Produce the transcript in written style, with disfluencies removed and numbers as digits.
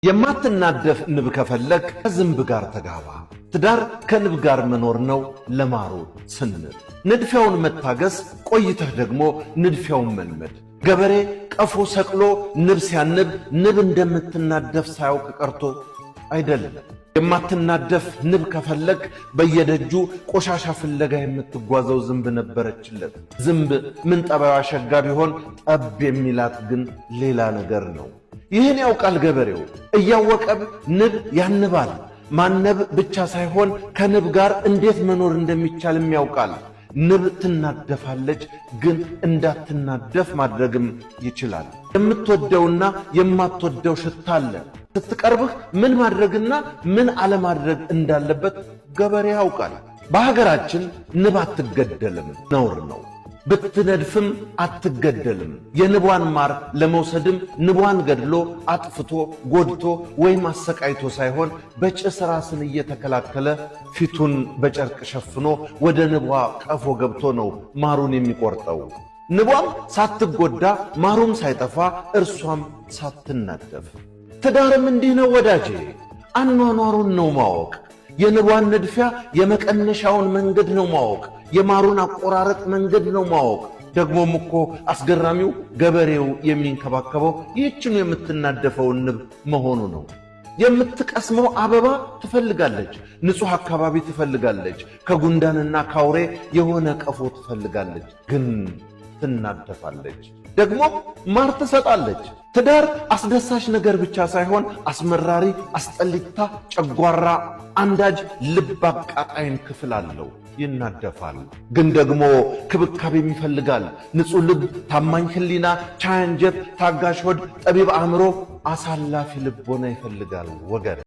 የማትናደፍ ንብ ከፈለግ ከዝንብ ጋር ተጋባ። ትዳር ከንብ ጋር መኖር ነው ለማሩ ስንል ንድፊያውን መታገስ፣ ቆይተህ ደግሞ ንድፊያውን መልመድ። ገበሬ ቀፎ ሰቅሎ ንብ ሲያንብ ንብ እንደምትናደፍ ሳያውቅ ቀርቶ አይደለም። የማትናደፍ ንብ ከፈለግ በየደጁ ቆሻሻ ፍለጋ የምትጓዘው ዝንብ ነበረችለት። ዝንብ ምን ጠባዩ ሸጋ ቢሆን ጠብ የሚላት ግን ሌላ ነገር ነው። ይህን ያውቃል ገበሬው። እያወቀብ ንብ ያንባል። ማነብ ብቻ ሳይሆን ከንብ ጋር እንዴት መኖር እንደሚቻልም ያውቃል። ንብ ትናደፋለች፣ ግን እንዳትናደፍ ማድረግም ይችላል። የምትወደውና የማትወደው ሽታ አለ። ስትቀርብህ ምን ማድረግና ምን አለማድረግ እንዳለበት ገበሬ ያውቃል። በሀገራችን ንብ አትገደልም፣ ነውር ነው። ብትነድፍም አትገደልም። የንቧን ማር ለመውሰድም ንቧን ገድሎ አጥፍቶ ጎድቶ ወይም አሰቃይቶ ሳይሆን በጭስ ራስን እየተከላከለ ፊቱን በጨርቅ ሸፍኖ ወደ ንቧ ቀፎ ገብቶ ነው ማሩን የሚቆርጠው። ንቧም ሳትጎዳ ማሩም ሳይጠፋ እርሷም ሳትናደፍ። ትዳርም እንዲህ ነው ወዳጄ፣ አኗኗሩን ነው ማወቅ። የንቧን ንድፊያ የመቀነሻውን መንገድ ነው ማወቅ። የማሩን አቆራረጥ መንገድ ነው ማወቅ። ደግሞም እኮ አስገራሚው ገበሬው የሚንከባከበው ይህችኑ የምትናደፈውን ንብ መሆኑ ነው። የምትቀስመው አበባ ትፈልጋለች፣ ንጹሕ አካባቢ ትፈልጋለች፣ ከጉንዳንና ካውሬ የሆነ ቀፎ ትፈልጋለች። ግን ትናደፋለች፣ ደግሞም ማር ትሰጣለች። ትዳር አስደሳች ነገር ብቻ ሳይሆን አስመራሪ፣ አስጠሊታ፣ ጨጓራ አንዳጅ፣ ልብ አቃጣይም ክፍል አለው። ይናደፋል፣ ግን ደግሞ ክብካቤም ይፈልጋል። ንጹሕ ልብ፣ ታማኝ ሕሊና፣ ቻይ አንጀት፣ ታጋሽ ሆድ፣ ጠቢብ አእምሮ፣ አሳላፊ ልቦና ይፈልጋል ወገን።